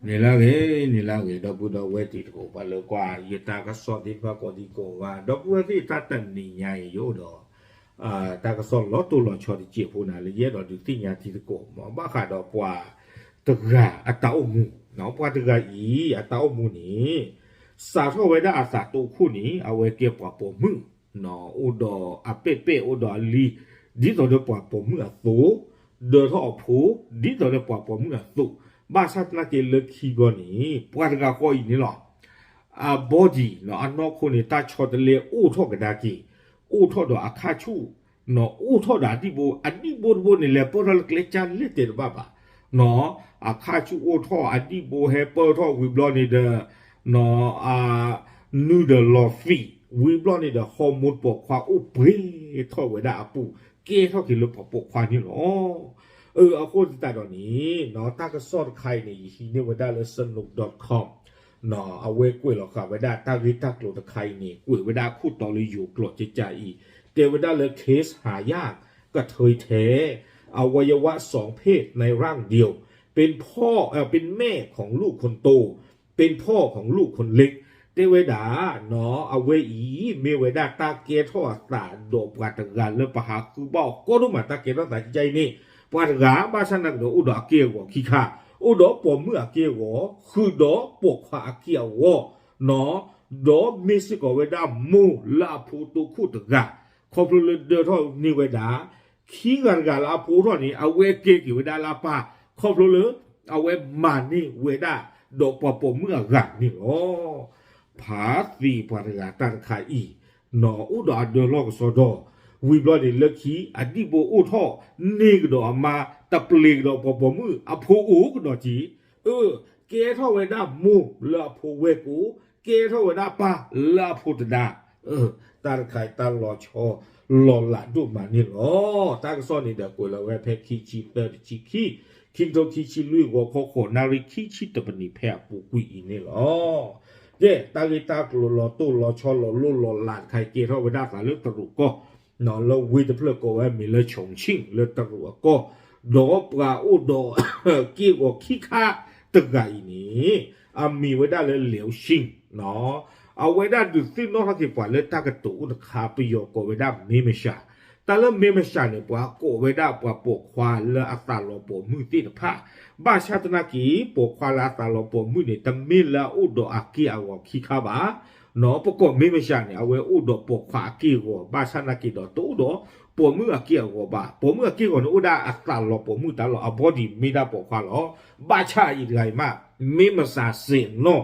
န့ၣ်လၢအဂ့ၤ, န့ၣ်လၢအဂ့ၤ, ဒီပုၢ်ဒီဝဲၢ်တံၤသကိး ပှၤလၢကွၢ်ယတၢ်ကစီၣ်သ့ၣ်တဖၣ်ကိးဒံကိးဂၤ, ဒီပုၢ်ဝဲၢ်သ့ၣ် တၢ်တနံၤညါအံၤ ယအိၣ်ဒီး တၢ်ကစီၣ်လီၤတိၢ်လီၤဆီတစဲးဖိန့ၣ် လၢယအဲၣ်ဒိးဒုးသ့ၣ်ညါတံၤသကိး မ်ဘၣ်ဃးဒီးပှၤတဂၤအတၢ်အိၣ်မူ, ပှၤတဂၤအံၤ အတၢ်အိၣ်မူန့ၣ် စးထီၣ်ဝဲဒၣ်အသးတိခိၣ်န့ၣ် အဝဲကဲပှၤပိာ်မုၣ် အိၣ်ဒီးအပဲာ်ပဲာ် အိၣ်ဒီးအလံၤ ဒ်သိးဒီးပှၤပိာ်မုၣ်အသိး, ဒၢထီၣ်အဖိ ဒ်သိးဒီးပှၤပိာ်မုၣ်အသိး, ဘၣ်ဆၣ်သနာ်က့လၢခံဘျီန့ၣ် ပှၤတဂၤဃီအံၤန့ၣ်လီၤ. အ body အနီၢ်ခိန့ၣ် တၢ်ဆီတလဲအိၣ်ထီၣ်ကဒါက့ၤ, အိၣ်ထီၣ်ဒီးအခၣ်ဆူၣ်, အိၣ်ထီၣ်ဒီးအဒံၣ်ဘိ, အဒံၣ်ဘိတဘိန့ၣ် လဲၤပၢၢ်ထီၣ်လၢကျဲကၢ်လဲၣ်တဲတဘၣ်ဘၣ်. အခၣ်ဆူၣ်အိၣ်ထီၣ် အဒံၣ်ဘိဟဲပၢၢ်ထီၣ်ဝံၤဘျီန့ၣ်ဒီး နုာ်ဒီးလီၤသံး, ဝံၤဘျီန့ၣ်ဒီး hormone ပိာ်ခွါအိၣ်ပှဲၤထီၣ်ဝဲဒၣ်အပူၤ ကဲထီၣ်က့ၤလၢပှၤပိာ်ခွါန့ၣ်လီၤ. အဃိသတးဒီးန့ၣ် တၢ်ကစီၣ်တခါအံၤန့ၣ် ယဟံးန့ၢ်ဝဲဒၣ်လၢ snoop dot com အဝဲကွဲးလီၤဃာ်ဝဲဒၣ်တၢ်ဂ့ၢ်တၢ်ကျိၤတခါအံၤန့ၣ် ကွဲးဝဲဒၣ်အခိၣ်တီလၢယိၤကျိာ်ကကးအံၤ, တဲဝဲဒၣ်လၢ case หายากกระเทยแท้ อวัยวะสองเพศในร่างเดียว เป็นพ่อ เอ่อ เป็นแม่ของลูกคนโต เป็นพ่อของลูกคนเล็ก တဲဝဲဒၣ် အဝဲအံၤ မ့ၢ်ဝဲဒၣ်တၢ်ကဲထီၣ်အသးဒီးပှၤတဂၤလၢပဟးဃုဘၣ်အီၤကီဒိၣ်မး တၢ်ကဲထီၣ်သးကကးအံၤန့ၣ်, ပှၤတဂၤ ဘၣ်ဆၣ်သနာ်က့ဒီး အိၣ်ဒီးအက့ၢ်အဂီၤခံခါ, အိၣ်ဒီးပိာ်မုၣ်အက့ၢ်အဂီၤ, ဃုာ်ဒီးပိာ်ခွါအက့ၢ်အဂီၤ, ဒီးမ့ၢ်စ့ၢ်ကီးဝဲဒၣ်မိၢ်လၢအဖိတိခိၣ်တဂၤ, ခီဖျိလၢဒၢထီၣ်န့ၢ်ဝဲဒၣ် ခံဂၤတဂၤလၢအဖိအိၣ်ထီၣ်န့ၣ် အဝဲကဲက့ၤဝဲဒၣ်လၢအပၢ်, ခီဖျိလၢ အဝဲမၤန့ၢ်ဝဲဒၣ် ဒီးပှၤပိာ်မုၣ်အဂၤန့ၣ်လီၤ. ဖးသ့ၣ်ပှၤတဂၤတၢ်တခါအံၤ, အိၣ်ဒီးအဒၢလီၢ်ကစီဒီ, ဝံၤဘျီန့ၣ်လၢခံ အဒံၣ်ဘိအိၣ်ထီၣ်န့ၢ်ကဒီးအမါ, တပျ့ၤကဒီးပှၤပိာ်မုၣ်အဖိအိၣ်ကဒီးက့ၤ, အၢ ကဲထီၣ်ဝဲဒၣ်မိၢ်လၢအဖိဝဲၢ်ကိာ်, ကဲထီၣ်ဝဲဒၣ်ပၢ်လၢအဖိတဒါ, တၢ်တခါအံၤတၢ်လီၤဆီလီၤလးဒိၣ်မးန့ၣ်လီၤ. တၢ်ကစီၣ်န့ၣ်ဒီးကွဲးလီၤဝဲဖဲခံဆံသၢတဆံခံ, ခံကထိခံဆံလွံၢ် ဂီၤခီဃိးနၣ်ရံၣ်ခံဆံတပနံး ဖဲအပူၤကွံာ်အံၤန့ၣ်လီၤ. ကဲ တၢ်ဂ့ၢ်တၢ်ကျိၤလီၤတိၢ်လီၤဆီလီၤလိၢ်လီၤလးတခါအံၤ ကဲထီၣ်ဝဲဒၣ်အသးလၢတရူးကီၢ် လၢဝ့ၢ်တဖျၢၣ်ကိးဝဲအမံၤလၢ Chongqing လၢတရူးအကီၢ်, ဒီးပှၤအိၣ်ဒီးက့ၢ်ဂီၤခံခါတဂၤအံၤန့ၣ် အမံၤဝဲဒၣ်လၢ လၢၡံ အဝဲဒၣ်ဒုးသ့ၣ်နီၣ်ထီၣ်က့ၤပှၤလၢတၢ်ကတိၤအိၣ်တခါ ပယီၤကိးဝဲဒၣ် မ့မရှး, တၢ်လၢ မ့မရှး န့ၣ် ပှၤကိးဝဲဒၣ်ပှၤပိာ်ခွါလၢအသးလီၤပိာ်မုၣ်သ့ၣ်တဖၣ်, ဘၣ်ဆၣ်သနာ်က့ ပိာ်ခွါလၢအသးလီၤပိာ်မုၣ်န့ၣ် တမ့ၢ်လၢအအိၣ်ဒီးအက့ၢ်အဂီၤခံခါဘၣ်, ပကိး မ့မရှး န့ၣ် အဝဲအိၣ်ဒီးပိာ်ခွါအက့ၢ်အဂီၤ ဘၣ်ဆၣ်သနာ်က့ဒီး တအိၣ်ဒီးပိာ်မုၣ်အက့ၢ်အဂီၤဘၣ်, ပိာ်မုၣ်အက့ၢ်အဂီၤန့ၣ် အိၣ်ဒၣ်အသးလီၤပိာ်မုၣ်တၢ်လီၤ အ body မ့ၢ်ဒၣ်ပိာ်ခွါလီၤ, ဘၣ်ဆၣ်အံၤတဂၤအံၤမး မ့မရှး စဲးနီၣ်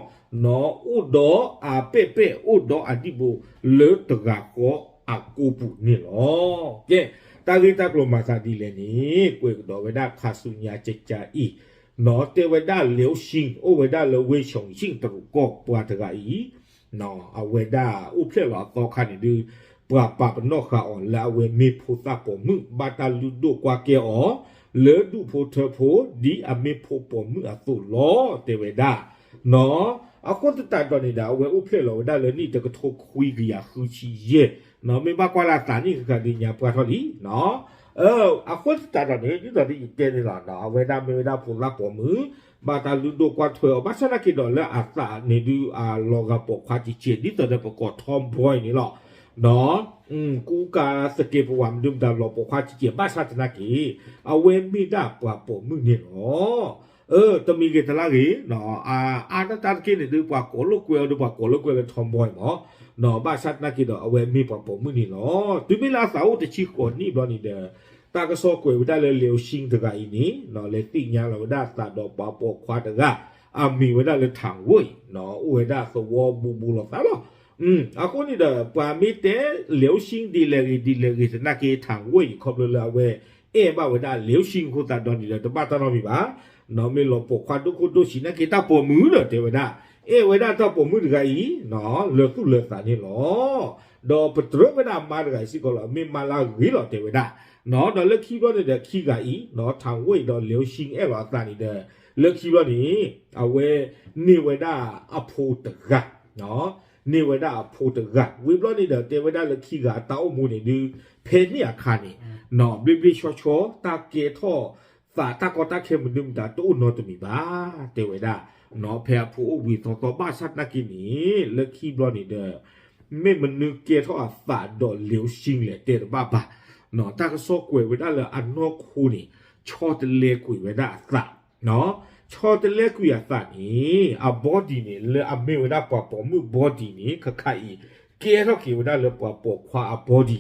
အိၣ်ဒီးအပဲာ်ပဲာ် အိၣ်ဒီးအဒံၣ်ဘိလၢတဂၤဃီအကိာ်ပူၤန့ၣ်လီၤ. ကဲ တၢ်ဂ့ၢ်တၢ်ကျိၤမၤသးဒ်လဲၣ်န့ၣ် ကွဲးကဒီးဝဲဒၣ်ခါဆူညါကကးအံၤ, တဲဝဲဒၣ် လၢၡံ အိၣ်ဝဲဒၣ်လၢဝ့ၢ် Chongqing တရူးကီၢ် ပှၤတဂၤအံၤ အဝဲဒၣ်အိၣ်ဖျဲၣ်လီၤအသီခါန့ၣ်ဒုး ပှၤပာ်ပနီၣ်ဃာ်အီၤလၢအဝဲမ့ၢ်ဖိသၣ်ပိာ်မုၣ် ဘၣ်တၢ်လုၢ်ဒိၣ်ကွၢ်ကဲအီၤ လၢဒူၣ်ဖိထၢဖိ ဒ်အမ့ၢ်ဖိပိာ်မုၣ်အသိးလီၤ တဲဝဲဒၣ်. အဃိသတးဒီးန့ၣ်ဒီး အဝဲအိၣ်ဖျဲၣ်လီၤဝဲဒၣ်လၢနံၣ်တကထိခွံကယၤဃုဆံယဲၢ်, မ့ၢ်ဘၣ်ကွၢ်လၢအသးနံၣ်ဃၣ်ဃၣ်ဒုးညါပှၢ်ထီၣ်လံ အဃိသတးဒီးန့ၣ် ဒ်သိးဒ်ယတဲန့ၣ်လီၤ, အဝဲဒၣ်မ့ၢ်ဝဲဒၣ်ဖိသၣ်ပိာ်မုၣ် ဘၣ်တၢ်လုၢ်ဒိၣ်ကွၢ်ထွဲအီၤ ဘၣ်ဆၣ်သနာ်က့ဒီးလၢအသးန့ၣ်ဒုး အလီၤဂာ်ပိာ်ခွါတကဲး ဒ်သိးဒီးပကိး tomboy န့ၣ်လီၤ. ကူကၤသကဲးပဝးမနုၤမတၤ လီၤပိာ်ခွါတကဲး ဘၣ်ဆၣ်သနာ်က့ အဝဲမ့ၢ်ဒၣ်ပှၤပိာ်မုၣ်န့ၣ်လီၤ. တမံၤဂ့ၤတလါဂ့ၤ အါတတၢ်တက့ၢ်န့ၣ်ဒုး ပှၤကိးလိာ်ကွဲအီၤဒီး ပှၤကိးလိာ်ကွဲလၢ tomboy မး, ဘၣ်ဆၣ်သနာ်က့ဒီး အဝဲမ့ၢ်ပှၤပိာ်မုၣ်န့ၣ်လီၤ. တုၤမ့ၢ်လၢအသးအိၣ်တဆံဃိးနံၣ်ဘျီန့ၣ်ဒီး တၢ်ကစီၣ်ကွဲးဝဲဒၣ်လၢ လၢၡံ တဂၤအံၤန့ၣ် လဲၤသ့ၣ်ညါလီၤဝဲဒၣ်အသးဒီးပှၤပိာ်ခွါတဂၤ အမံၤဝဲဒၣ်လၢ ထၢဝ့ၣ် အိၣ်ဝဲဒၣ်သဝီဘူးဘူးလိာ်သးလီၤ. အဃိန့ၣ်ဒီး ပှၤမ့ၢ်တဲ လၢၡံ ဒ်လဲၣ်ဂ့ၤဒ်လဲၣ်ဂ့ၤသနာ်က့ ထၢဝ့ၣ်အံၤ ခီဖျိလၢအဝဲအဲၣ်ဘၣ်ဝဲဒၣ် လၢၡံ အဃိသတးဒီးန့ၣ်ဒီး တဘၣ်တၢ်နီတမံၤဘၣ်. မ့ၢ်လီၤပိာ်ခွါဒိၣ်ခိၣ်ဒိၣ်ဆံးနာ်က့ တၢ်ပိာ်မုၣ်ဒီးတဲဝဲဒၣ် အဲၣ်ဝဲဒၣ်တၢ်ပိာ်မုၣ်တဂၤအံၤ လၢသူၣ်လၢသးန့ၣ်လီၤ. ဒီးပတြၢၤဝဲဒၣ်အမါတဂၤအံၤစ့ၢ်ကီးလီၤ. မ့ၢ်မါလၢအဂ့ၤလီၤတဲဝဲဒၣ်. ဒီးလၢခံဘျီန့ၣ်ဒီး ခံဂၤအံၤ ထၢဝ့ၣ်ဒီး လၢၡံ အဲၣ်လီၤအသးန့ၣ်ဒီး လၢခံဘျီန့ၣ် အဝဲန့ၢ်ဝဲဒၣ်အဖိတဂၤ န့ၢ်ဝဲဒၣ်အဖိတဂၤ ဝံၤဘျီန့ၣ်ဒီး တဲဝဲဒၣ်လၢခံဂၤအတၢ်အိၣ်မူန့ၣ်ဒုး ဖဲန့ၣ်အခါန့ၣ် ဘျ့ဘျ့ဆှီဆှီ တၢ်ကဲထီၣ်သး တၢ်ကီတၢ်ခဲမနုၤမတၤ တအိၣ်နီတမံၤဘၣ် တဲဝဲဒၣ်. ဖဲအဖိအိၣ်ဘှံးသီသီဘၣ်ဆၣ်သနာ်က့န့ၣ် လၢခံဘျီန့ၣ်ဒီး မ့ၢ်မနုၤကဲထီၣ်အသးဒီးလၢၡံလဲၣ်တဲတဘၣ်ဘၣ်, တၢ်ကစီၣ်ကွဲးဝဲဒၣ်လၢအနီၢ်ခိန့ၣ် ဆီတလဲကွံာ်ဝဲဒၣ်အသး ဆီတလဲကွံာ်အသးန့ၣ် အ body န့ၣ် လၢအမ့ၢ်ဝဲဒၣ်ပှၤပိာ်မုၣ် body န့ၣ် ခခအံၤ ကဲထီၣ်က့ၤဝဲဒၣ်လၢပှၤပိာ်ခွါအ body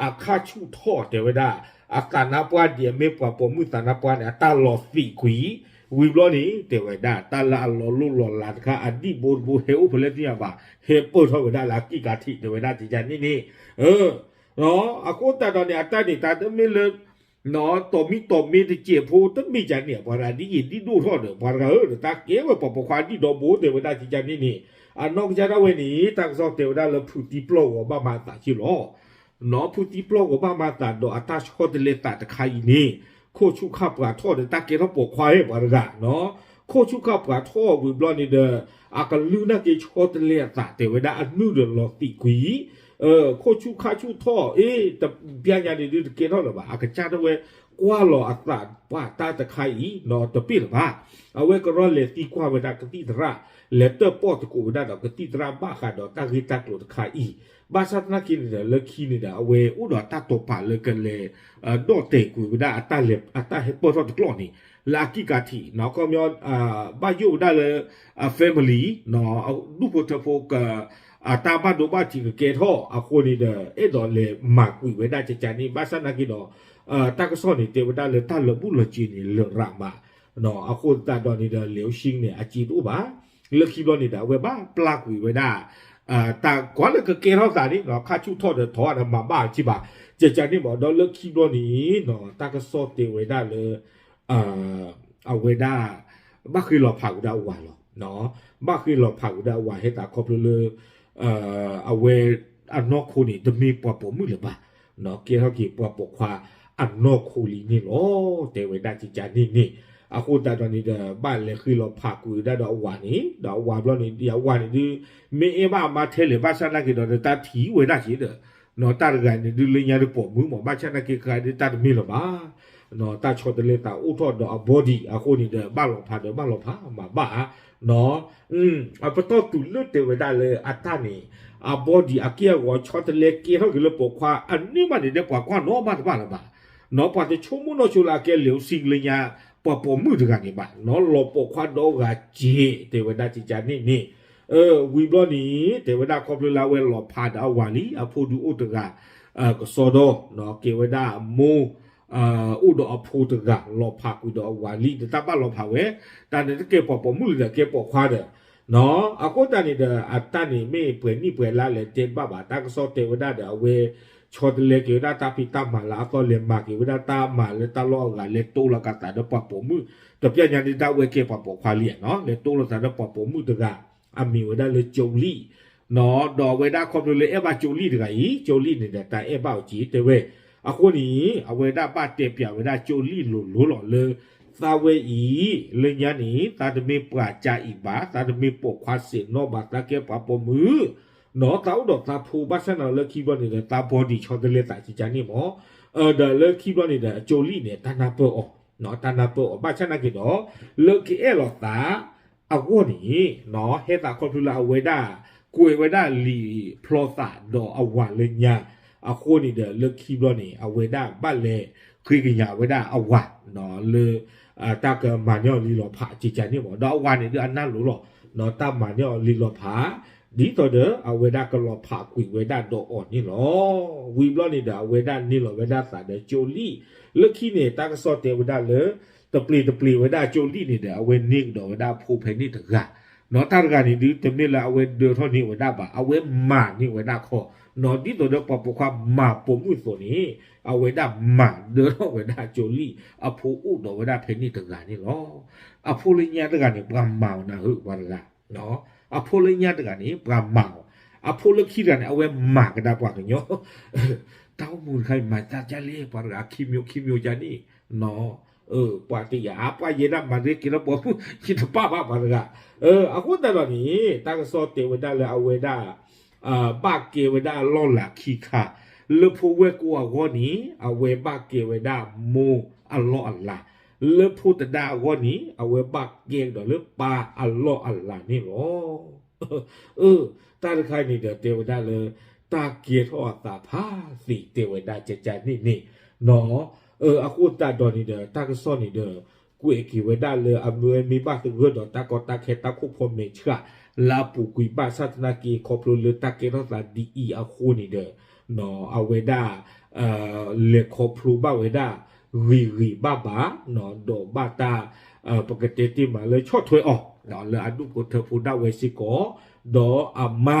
အခၣ်ဆူၣ်ထီၣ်တဲဝဲဒၣ် အသးနါပှၢ်ဒ်အမ့ၢ်ပှၤပိာ်မုၣ်သးနါပှၢ်န့ၣ် အတၢ်လီၤသံးကွံာ်, ဝံၤဘျီန့ၣ် တဲဝဲဒၣ် တၢ်လၢအလီၤလိၣ်လီၤလးတခါ အဒံၣ်ဘိတဘိ ဟဲအိၣ်ဖဲလဲၣ်သ့ၣ်ညါဘၣ် ဟဲပၢၢ်ထီၣ်ဝဲဒၣ်လၢအကံၢ်ကၤထံး တဲဝဲဒၣ်ကကန့ၣ်န့ၣ် အဃိသတးဒီးန့ၣ် အတၢ်န့ၣ် တၢ်တမ့ၢ်လၢ တီၢ်မံတီၢ်မ့ၢ်တစဲးဖိ တမ့ၢ်ကန့ၣ် ပှၤတဂၤဒ်ယံာ်ဒ်ဒိၣ်ထီၣ်ဒီး ပှၤတဂၤဧၢ တၢ်ကဲဝဲပှၤပိာ်ခွါဒံၣ်ဒီဘိ တဲဝဲဒၣ်ကကန့ၣ်န့ၣ် အနီၢ်ကစၢ်ဒၣ်ဝဲန့ၣ် တၢ်ကစီၣ်တဲဝဲဒၣ်လၢဖုးသံပျီၢ်ဂီၤဘၣ်မၤအသးက့လီၤ. ဖုးသံပျီၢ်ဂီၤဘၣ်မၤအသးဒီးအတၢ်ဆီတလဲသးတခါအံၤန့ၣ် ခိၣ်ဆူၣ်ခၣ်ပှၤထီၣ်ဒီးတၢ်ကဲထီၣ်ပိာ်ခွါဟဲပှၤတဂၤ ခိၣ်ဆူၣ်ခၣ်ပှၤထီၣ်ဝံၤဘျီန့ၣ်ဒီး အကလုၢ်နာ်က့ဆီတလဲအသးတဲဝဲဒၣ်အနုၢ်ဒီးလီၤသံးကွံာ် ခိၣ်ဆူၣ်ခၣ်ဆူၣ်ထီၣ် အ့ တဘျီညါန့ၣ်ဒုးတကဲထီၣ်လၢၤဘၣ် အကစၢ်ဒၣ်ဝဲကွၢ်လီၤအသးပှၢ်တၢ်တခါအံၤ တပ့ၢ်လၢၤဘၣ်. အဝဲကရီလဲၤသံကွၢ်ဝဲဒၣ်ကသံၣ်သရၣ် လဲၤတၢၣ်ပီၣ်သကိးဝဲဒၣ်ဒီးကသံၣ်သရၣ်ဘၣ်ဃးဒီးတၢ်ဂ့ၢ်တၢ်ကျိၤတခါအံၤ ဘၣ်ဆၣ်သနာ်က့န့ၣ်ဒီး လၢခံန့ၣ်ဒီး အဝဲအိၣ်ဒီးတၢ်တိာ်ပာ်လၢကလဲၤ ဒီၣ်တဲာ်ကွံာ်ဝဲဒၣ်အတၢ်ဟဲပၢၢ်ထီၣ်တကျီၢ်န့ၣ် လၢအကံၢ်ကၤထံး ခီပညီ ဘၣ်ယိၣ်ဝဲဒၣ်လၢ အ family ဒူၣ်ဖိထၢဖိ အတၢ်ဘၣ်ဒိဘၣ်ထံးကကဲထီၣ်အဃိန့ၣ်ဒီး အဲၣ်ဒိးလဲၤမၤကွံာ်ဝဲဒၣ်ကကန့ၣ် ဘၣ်ဆၣ်သနာ်က့ဒီး တၢ်ကစီၣ်န့ၣ် တဲဝဲဒၣ်လၢတၢ်လၢာ်ဘူၣ်လၢာ်စ့ၤန့ၣ် လရာ်မး အဃိသတးဒီးန့ၣ်ဒီး လၢၡံန့ၣ် အစ့တအိၣ်ဘၣ်. လၢခံဘျီန့ၣ်ဒီး အဝဲဘၣ်ပျၢ်ကွံာ်ဝဲဒၣ် တၢ်ကွၢ်လၢကကဲထီၣ်သးန့ၣ် ခါဆူၣ်ထီၣ်ဒီးထီၣ်ဒီးမၤဘၣ်အီၤက့ဘၣ် ကကန့ၣ်မး ဒီးလၢခံဘျီန့ၣ် တၢ်ကစီၣ်တဲဝဲဒၣ်လၢ အဝဲဒၣ် ဘၣ်ဃ့လီၤဖးဝဲဒၣ်အဝၤလီၤ. ဘၣ်ဃ့လီၤဖးဝဲဒၣ်အဝၤဟဲသးခီဖျိလၢ အဝဲအနီၢ်ခိန့ၣ် တမ့ၢ်ပှၤပိာ်မုၣ်လၢၤဘၣ်. ကဲထီၣ်က့ၤပှၤပိာ်ခွါအနီၢ်ခိလံန့ၣ်လီၤ တဲဝဲဒၣ်ကကန့ၣ်န့ၣ်. အဃိသတးဒီးန့ၣ်ဒီး ဘၣ်လဲၤဃ့လီၤဖးကွံာ်ဝဲဒၣ်ဒီးအဝၤန့ၣ် ဒီးအဝၤဘျီန့ၣ် အဝၤန့ၣ်ဒုး မ့ၢ်အဲၣ်ဘၣ်အမါထဲလဲၣ် ဘၣ်ဆၣ်သနာ်က့ဒီး တၢ်ထံၣ်ဝဲဒၣ်က့ၤဒီး တၢ်တဂၤန့ၣ်ဒုးလၢညါဒုးပိာ်မုၣ်မး ဘၣ်ဆၣ်သနာ်က့ခါဒုးတၢ်တမ့ၢ်လၢၤဘၣ် တၢ်ဆီတလဲသးအိၣ်ထီၣ်ဒီးအ body အဃိန့ၣ်ဒီး ဘၣ်လီၤဖးဒီးဘၣ်လီၤဖး မၤဘၣ် အပတီၢ်တုၤလၢတဲဝဲဒၣ်လၢအတၢ်န့ၣ် အ body အက့ၢ်အဂီၤဆီတလဲကဲထီၣ်က့ၤလၢပိာ်ခွါ အန့ၢ်ဘၣ်န့ၣ်ဒီးပှၤကွၢ်နီတဘၣ်လၢၤဘၣ်. ပှၤတဆိကမိၣ်နီၢ်ဆိလၢအကဲလံာ်အိၣ်ဆံလၢညါ ပှၤပိာ်မုၣ်တဂၤန့ၣ်ဘၣ် လီၤပိာ်ခွါဒီဂၤက့ၤ တဲဝဲဒၣ်ကကန့ၣ်န့ၣ် ဝံၤဘျီန့ၣ် တဲဝဲဒၣ်ခီဖျိလၢအဝဲလီၤဖးဒီးအဝၤလံ အဖိဒုးအိၣ်တဂၤ ကစီဒီ ကဲဝဲဒၣ်အမိၢ် အိၣ်ဒီးအဖိတဂၤ လီၤဖးကွံာ်ဒီးအဝၤလံ ဒီးတၢ်ဘၣ်လီၤဖးဝဲ တၢ်န့ၣ်တကဲပှၤပိာ်မုၣ်လၢၤဒီးကဲပိာ်ခွါဒီး အဃိသတးန့ၣ်ဒီး အတၢ်န့ၣ်မ့ၢ်ပှဲၤနံၣ်ပှဲၤလါလဲၤတဲတဘၣ်ဘၣ် တၢ်ကစီၣ်တဲဝဲဒၣ်ဒီးအဝဲ ဆီတလဲက့ၤဝဲဒၣ်တၢ်ဖံးတၢ်မၤလၢအသီလဲၤမၤက့ၤဝဲဒၣ်တၢ်မၤလၢတၢ်လီၢ်အဂၤ လဲၤတိလိာ်ကသးဒီးပှၤပိာ်မုၣ် တပျၢ်ညါဒုးတၢ်ဝဲကဲပှၤပိာ်ခွါလံနီၤ လဲၤတိလိာ်သးဒီးပှၤပိာ်မုၣ်တဂၤ အမံၤဝဲဒၣ်လၢကၠိလံၣ် ဒီးအဝဲဒၣ်ခီဖျိလၢအဲၣ်ဘၣ်ကၠိလံၣ်တဂၤအံၤ ကၠိလံၣ်န့ၣ်ဒီးတၢ်အဲၣ်ဘၣ်အီၤက့ၤတဲဝဲ အဃိန့ၣ် အဝဲဒၣ်ဘၣ်တဲပၠးဝဲဒၣ်ကၠိလံၣ်လိၤလိၤလီၤလၢ သးဝဲအံၤ လၢညါန့ၣ် သးတမ့ၢ်ပှၤကၢ်အံၤဘၣ် သးတမ့ၢ်ပိာ်ခွါစ့ၢ်နီၤဘၣ် သးကဲပှၤပိာ်မုၣ် နီၤ သးအိၣ်ဒီးသးဖိဘၣ်ဆၣ်န့ၣ်လၢခံဘျီန့ၣ်ဒီး သး body ဆီတလဲသးကကန့ၣ်မး ဒီးလၢခံဘျီန့ၣ်ဒီး ကၠိလံၣ်န့ၣ် တၢ်နၢ်ပၢၢ်အီၤ တၢ်နၢ်ပၢၢ်အီၤ ဘၣ်ဆၣ်နာ်က့ဒီး လၢကအဲၣ်လီၤသး အဂီၢ်န့ၣ် ဟဲသးခီဖျိလၢအဝဲဒၣ် ကွဲးဝဲဒၣ်လံာ်ဖျီသးဒီးအဝၤလၢညါ အဃိန့ၣ်ဒီး လၢခံဘျီန့ၣ် အဝဲဒၣ်ဘၣ်လဲၤဃ့ကညးဝဲဒၣ်အဝၤ လၢ တၢ်ကမၤန့ၢ်အီၤလံာ်လီၤဖးကကန့ၣ်မး ဒီးအဝၤန့ၣ်ဒုးအနၢ်လိၤလီၤ တၢ်မၤန့ၢ်အီၤလံာ်လီၤဖး ဒ်သိးဒီး အဝဲဒၣ်ကလီၤဖးကွံာ်ဝဲဒၣ်ဒီးအီၤန့ၣ်လီၤ. ဝံၤဘျီန့ၣ်ဒီး အဝဲဒၣ်န့ၢ်လီၤဝဲဒၣ်သးဒီးကၠိလံၣ် လၢခံန့ၣ် တၢ်ကစီၣ်တဲဝဲဒၣ်လၢ တပျ့ၤတပျ့ၤဝဲဒၣ်ကၠိလံၣ်န့ၣ်ဒီး အဝဲန့ၢ်ကဒီးဝဲဒၣ်အဖိဖဲန့ၣ်တဂၤ နီၤ တၢ်တဂၤန့ၣ်ဒုး တမ့ၢ်လၢအဝဲဒၢထီၣ်န့ၢ်ဝဲဒၣ်ဘၣ် အဝဲမၤန့ၢ်ဝဲဒၣ်ခီ နီၤ ဒ်သိးဒီးပှၤပိာ်ခွါမၤပိာ်မုၣ်အသိးန့ၣ် အဝဲဒၣ်မၤဒၢထီၣ်ဝဲဒၣ်ကၠိလံၣ် အဖိအိၣ်ဒီးဝဲဒၣ်ဖဲန့ၣ်တဂၤန့ၣ်လီၤ. အဖိလၢညါတဂၤန့ၣ် ပှၤမၤအီၤနၤဧၢ ပှၤတဂၤ အဖိလၢညါတဂၤန့ၣ် ပှၤမၤအီၤ အဖိလၢခံတဂၤန့ၣ် အဝဲမၤကဒါပှၤကညီ တၢ်အိၣ်မူတခါအံၤ မၤတၢ်ဒ်လဲၣ် ပှၤတဂၤ ခံမျိုး ခံမျိုး ကန့ၣ် နီၤ ပှၤတယာ် ပှၤယဲဒၣ်မၤတက့ၤလၢပိာ်မုၣ် ယတပာ်ဘၣ်ပှၤတဂၤ အဃိသတးဒီးန့ၣ် တၢ်ကစီၣ်တဲဝဲဒၣ်လၢအဝဲဒၣ် ဘၣ်ကဲဝဲဒၣ်အလီၢ်လၤခံခါ လၢဖိဝဲၢ်ကိအဂီၢ်န့ၣ် အဝဲဘၣ်ကဲဝဲဒၣ်မိၢ်အလီၢ်အလၤ လၢဖိသဒါအဂီၢ်န့ၣ် အဝဲဘၣ်ကဲကဒီးလၢပၢ်အလီၢ်အလၤန့ၣ်လီၤ. အၢ တၢ်တခါန့ၣ်ဒီးတဲဝဲဒၣ်လၢ တၢ်ကဲထီၣ်အသးဖးသ့တဲဝဲဒၣ်ကကန့ၣ်န့ၣ် နီၢ် အဃိသတးဒီးန့ၣ်ဒီး တၢ်ကစီၣ်န့ၣ်ဒီး ကွဲးက့ၤဝဲဒၣ်လၢအမ့ၢ်ဝဲမ့ၢ်ဘၣ်သဂၢၢ်ဒီး တၢ်ကီတၢ်ခဲတၢ်ခိၣ်ဖီမဲာ်ဆှး လၢအပူၤကွံာ်ဘၣ်ဆၣ်သနာ်က့ ခီဖျိလၢတၢ်ကဲထီၣ်သးဒ်အံၤအဃိန့ၣ်ဒီး အဝဲဒၣ် လဲၤခီဖျိဘၣ်ဝဲဒၣ် ဂ့ၤဂ့ၤဘၣ်ဘၣ် ဒီးဘၣ်တၢ် ပကတဲတ့ၢ်မးလၢဆီၣ်ထွဲအီၤ လၢအဒိၣ်ဖိထၢဖိဒၣ်ဝဲစ့ၢ်ကီး ဒီးအမါ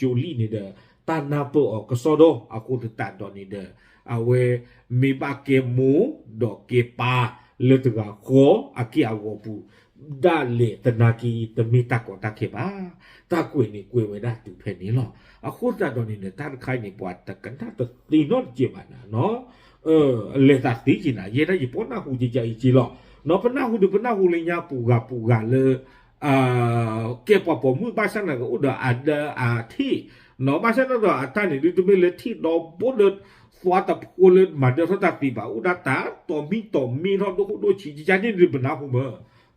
ကၠိလံၣ်န့ၣ်ဒီး တၢ်နၢ်ပၢၢ်အီၤကစီဒီ အဃိသတးဒီးန့ၣ်ဒီး အဝဲမ့ၢ်ဘၣ်ကဲမိၢ် ဒီးကဲပၢ် လၢတဂၤဃီအက့ၢ်အဂီၤပူၤ ဒၣ်လဲာ်သနာ်က့ တမ့ၢ်တၢ်ကီတၢ်ခဲဘၣ်. တၢ်ကွဲးန့ၣ်ကွဲးဝဲဒၣ်တုၤဖဲန့ၣ်လီၤ. အဃိသတးဒီးန့ၣ်ဒီး တၢ်တခါအံၤန့ၣ် ပှၤတကနၣ်တသ့နီတစဲးဘၣ်နၤ လဲၤသးသ့က့ၤနၤ ယဲဒၣ်ယပီနၢ်ဟူကကအံၤက့ၤလီၤ. နီၢ် ပနၢ်ဟူဒီးပနၢ်ဟူလၢညါပူၤဂၤပူၤဂၤလၢ ကဲပှၤပိာ်မုၣ်ဘၣ်ဆၣ်သနာ်က့ အိၣ်ဒီးအဒၢအထံၣ် နီၢ် ဘၣ်ဆၣ်သနာ်က့ဒီး အတၢ်န့ၣ်ဒုးတမ့ၢ်လၢထံၣ်ဒီဘိဒီး သွါတဖိလၢမၤဒၢထီၣ်တၢ်သ့ဘၣ် အိၣ်ဒၣ်တၢ်တီၤမံတီၤမ့ထီၣ်ဒိၣ်ခိၣ်ဒိၣ်ဆံး ကကန့ၣ်ဒုးပနၢ်ဟူမး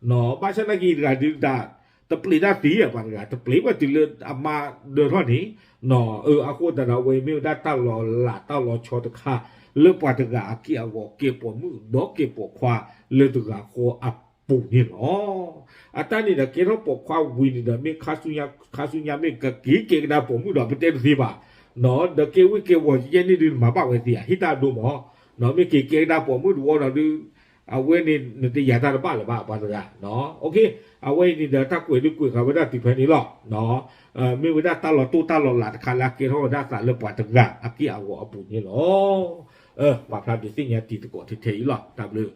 နီၢ် ဘၣ်ဆၣ်သနာ်က့တဂၤဒုးတၢ် တပျံၤတၢ်သ့ ပှၤတဂၤ တပျံၤဝဲတုၤလၢအမါဒၢထီၣ်န့ၣ် နီၢ် အဃိသတးဒီး အဝဲမ့ၢ်ဝဲဒၣ်တၢ်လီၤလးတၢ်လီၤဆီတခါ လၢပှၤတဂၤအက့ၢ်အဂီၤ ကဲပိာ်မုၣ်ဒီးကဲပိာ်ခွါလၢတဂၤဃီအပူၤန့ၣ်လီၤ. အတၢ်န့ၣ်ဒီးကဲထီၣ်ပိာ်ခွါဝံၤန့ၣ်ဒီး မ့ၢ်ခါဆူညါ ခါဆူညါမ့ၢ်ကက့ၤကဲကဒါပိာ်မုၣ်ဒီး ပတဲတသ့ဘၣ် နီၢ် ဒီးကဲဝ့ၢ်ကဲဝီၤယဲန့ၣ်ဒုး နမၤဘၣ်ဝဲသ့ဧါ ဟ့ၣ်တၢ်ဒိမး နီၢ် မ့ၢ်က့ၤကဲကဒါပိာ်မုၣ်တဝီဒီးဒုး အဝဲန့ၣ် နတယာ်တၢ်တဘၣ်လၢၤဘၣ် ပှၤတဂၤ နီၢ် အဝဲအံၤန့ၣ်ဒီး တၢ်ကွဲးဒုးကွဲးဃာ်ဝဲဒၣ်တုၤဖဲန့ၣ်လီၤ. မ့ၢ်ဝဲဒၣ်တၢ်လီၤတိၢ်တၢ်လီၤလးတခါလၢအကဲထီၣ်ဝဲဒၣ်သးလၢပှၤတဂၤအက့ၢ်အဂီၤအပူၤန့ၣ်လီၤ. ပာ်ဖျါဒုးသ့ၣ်ညါတံၤသကိးထဲထဲအံၤလီၤ. တၢ်ဘျုး